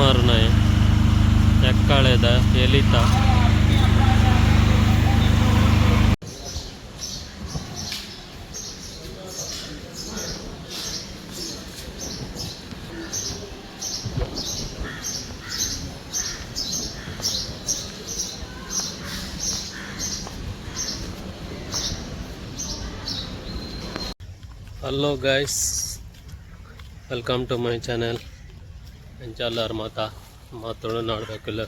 ಮಾರುನಾಯೆ ಎಕ್ಕಳೆದ ಎಲಿತ. Hello guys, welcome to my channel. ಎಂಚಾಲಾರ್ ಮಾತಾ ನಮ್ಮ ತುಳುನಾಡ್ದಕುಲು?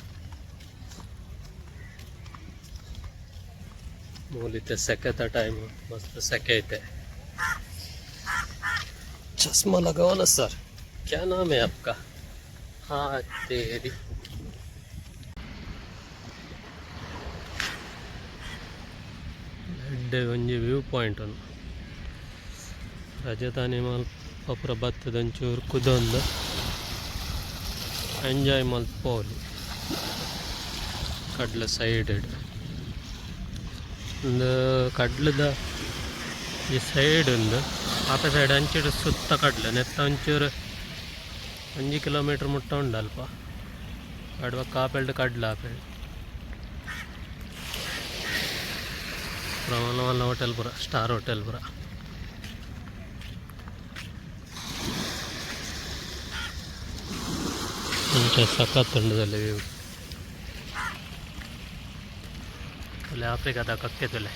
ಮೂಲಿತ್ತೆ ಸೆಕೆತ time, ಮಸ್ತ್ ಸೆಕೆ ಐತೆ. चश्मा लगाओ ना सर। क्या नाम है आपका? हाँ तेरी ಎಡ್ಡೆ ಒಂಜಿ ವ್ಯೂ ಪಾಯಿಂಟ್ ಉಂದು. ರಜತಾನಿ ಮಲ್ಪ ಪೂರ ಬತ್ತದ ಒಂಚೂರು ಕುದೊಂದು ಎಂಜಾಯ್ ಮಲ್ತ್ ಪೋವೊಲಿ. ಕಡ್ಲ ಸೈಡ್ ಉಂದು ಕಡ್ಲದ ಈ ಸೈಡ್ ಉಂದು. ಆತ ಸೈಡ್ ಅಂಚಿಡ್ ಸುತ್ತ ಕಡ್ಲು. ನೆತ್ತ ಒಂಚೂರು 1 ಕಿಲೋಮೀಟ್ರ್ ಮುಟ್ಟ ಉಂಡು ಅಲ್ಪ. ಅಡ್ ಬೊಕ್ಕ ಆಪೆಲ್ಡ್ ಕಡ್ಲು ಆಪೆಲ್ಡ್ ಪೂರ ಮಲ್ಲ ಮಲ್ಲ ಹೋಟೆಲ್ ಪೂರ, ಸ್ಟಾರ್ ಹೋಟೆಲ್ ಪೂರ. ಅಂಚ ಸಖತ್ ಉಂಡು ವ್ಯೂ ಅಲ್ಲಿ. ಆಫ್ರಿಕಾದ ಕಕ್ಕೆ ತುಲೆ.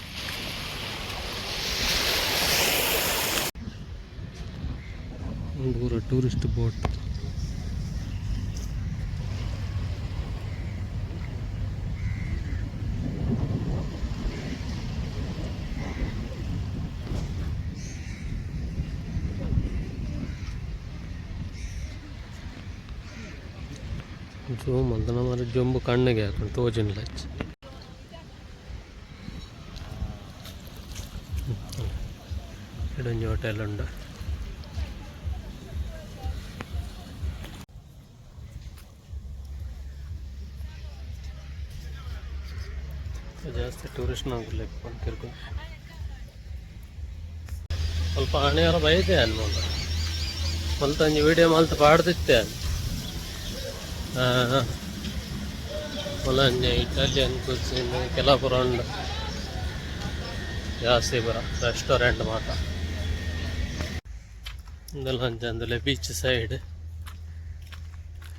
ಪೂರ ಟೂರಿಸ್ಟ್ ಬೋಟ್. ಜೂಮ್ ಅಂತ ನಮ್ಮ ಜೊಂಬು ಕಣ್ಣಿಗೆ ಹಾಕೊಂಡು ತೋಜಿನ್ಲ. ಇಡೊಂಜಿ ಹೋಟೆಲ್ ಉಂಡು. ಜಾಸ್ತಿ ಟೂರಿಸ್ಟ್ ನಾಗುಲ್ಲ ತಿರ್ಗು. ಸ್ವಲ್ಪ ಹಣೆಯವರ ಬೈದೆ ಅನ್ಮೋಲ. ಮಲ್ತೊಂಜಿ ವಿಡಿಯೋ ಮಲ್ತ್ ಪಾಡ್ದಿತ್ತೆ. ಮುಲಂಜಿ ಇಟಾಲಿಯನ್ ಕುಸಿನ್ ಕೆಲವು ಪೂರ ಉಂಡು. ಜಾಸ್ತಿ ಪೂರ ರೆಸ್ಟೋರೆಂಟ್ ಮಾತ. ಉಂದೆಲ್ಲ ಅಂಚ ಅಂದಲೆ ಬೀಚ್ ಸೈಡ್.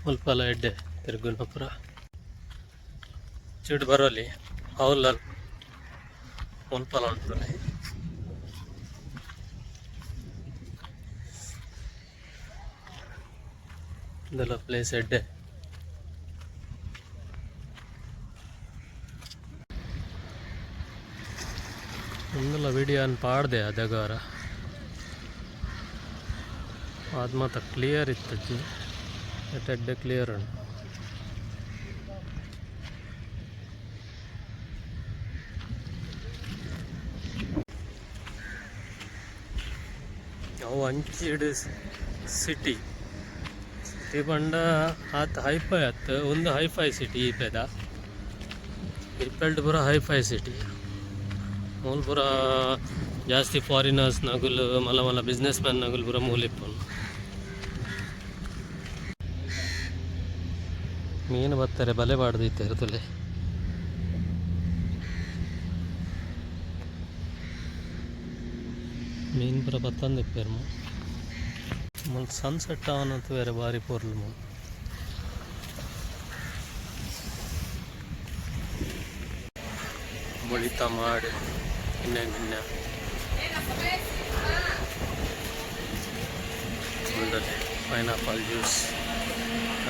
ಮುಲ್ಪಲ ಎಡ್ಡೆ ತಿರ್ಗುನ ಪೂರ. ಚಿಡ್ ಬರೋಲಿ ಅವ್ಲ ಮುಲ್ಪಲ ಉಂಟು. ಇಂದೆಲ್ಲ ಪ್ಲೇಸ್ ಎಡ್ಡೆ. ಉಂದೆಲ್ಲ ವಿಡಿಯೋ ಪಾಡ್ದೆ ಅದಗಾರ. ಅದು ಮಾತ ಕ್ಲಿಯರ್ ಇತ್ತಜ್ಜಿ, ಎಡ್ಡೆ ಕ್ಲಿಯರ್ ಉಂಟು. ಅವು ಅಂಚಿಡ್ ಸಿಟಿ. ಸಿಟಿ ಪಂಡ ಆತ್ ಹೈಫೈ ಅತ್. ಒಂದು ಹೈಫೈ ಸಿಟಿ ಈಪೆದ. ಈಪೆಲ್ಡ್ ಪೂರ ಹೈಫೈ ಸಿಟಿ. ಮೂಲು ಪೂರ ಜಾಸ್ತಿ ಫಾರಿನರ್ಸ್ ನಗುಲು, ಮಲ್ಲ ಮಲ್ಲ ಬಿಸ್ನೆಸ್ ಮ್ಯಾನ್ ನಗುಲು ಪೂರ ಮೂಲು ಇಪ್ಪುನು. ಮೀನು ಬತ್ತಾರೆ ಬಲೆ ಪಾಡ್ದಿತ್ತೆರ್ ತೂಲೆ. ಮೀನ್ ಪೂರ ಪತ್ತೊಂದಿಪ್ಪೆರ್. ಮುಲ್ ಸನ್ಸೆಟ್ ಆವನ ತೂಯೆರೆ ಬಾರಿ ಪೊರ್ಲು ಮೂಲು. ಮುಳಿತ ಮಾಡ್ ಕಿನ್ನ ಕಿನ್ನ ಉಂಡಲೆ ಪೈನಾಪಲ್ ಜ್ಯೂಸ್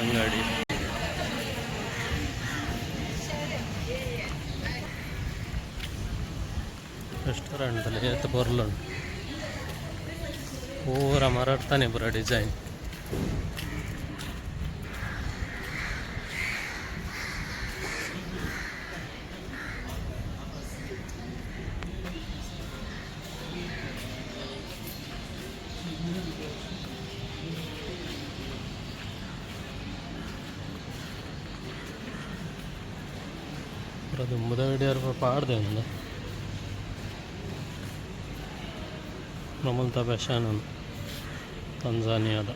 ಅಂಗಡಿ. ರೆಸ್ಟೋರೆಂಟ್ ಏತ್ ಪೊರ್ಲುಂಡು. ಪೂರ ಮರಡ್ತಾನೆ ಪೂರ ಡಿಸೈನ್. ಪೂರ ದುಂಬುದ ವಿಡಿಯೋ ಪಾಡ್ದೆ ಉಂದು. ಮುಲ್ತ ಫ್ಯಾಷನ್ ತಂಜಾನಿಯಾದ.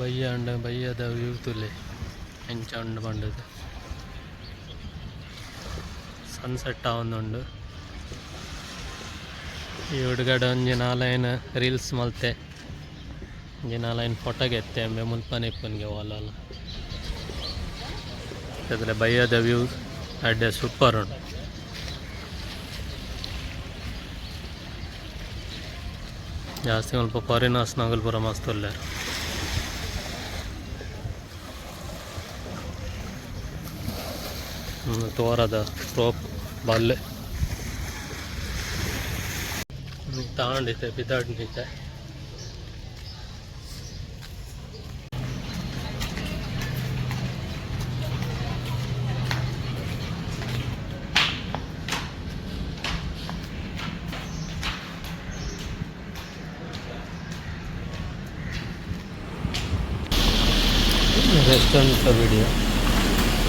ಬಯ್ಯ ಅಂಡ ಬಯ್ಯದ ವ್ಯೂ ತೂಲೆ ಎಂಚ ಉಂಡು ಪಂಡುದು. ಸನ್ಸೆಟ್ ಆವೊಂದುಂಡು. ಈ ಹುಡುಗಡ ಒಂಜಿ ನಾಲೈನ್ ರೀಲ್ಸ್ ಮಲ್ತೆ, ಒಂಜಿ ನಾಲೈನ್ ಫೋಟೋ ಗೆತ್ತೆ. ಅಂಬೆ ಮುಲ್ಪನೆ ಇಪ್ಪುನ್ಗೆ ಓಲಲ. ಬಯ್ಯದ ವ್ಯೂ ಎಡ್ಡೆ ಸೂಪರ್ ಉಂಡು. ಜಾಸ್ತಿ ಮುಲ್ಪ ಫಾರಿನರ್ಸ್ ನಗುಲು ಪೂರ ಮಸ್ತ್ ಉಲ್ಲೆರ್. ತೋರದ ರೋಪ್ ಬಲ್ಲೆ ತಾಂಡಿತೆ ಪಿದಾಡ್ನಿತೆ. Restaurant video.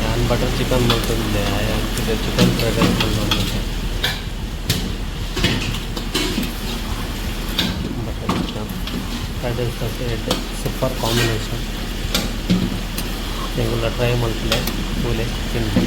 ಯಾನ್ ಬಟರ್ ಚಿಕನ್ ಮಲ್ತೊಂದುಲ್ಲೆ, ಚಿಕನ್ ಫ್ರೈಡ್ ರೈಸ್ ಮಲ್ತೊಂದುಲ್ಲೆ. ಬಟರ್ ಚಿಕನ್ ಫ್ರೈಡ್ ರೈಸ್ ಎಡ್ಡೆ, ಸೂಪರ್ ಕಾಂಬಿನೇಷನ್. ಎಂಕುಲ ಟ್ರೈ ಮಲ್ಪುಲೆ, ತೂಲೆ, ತಿನ್ಲೆ.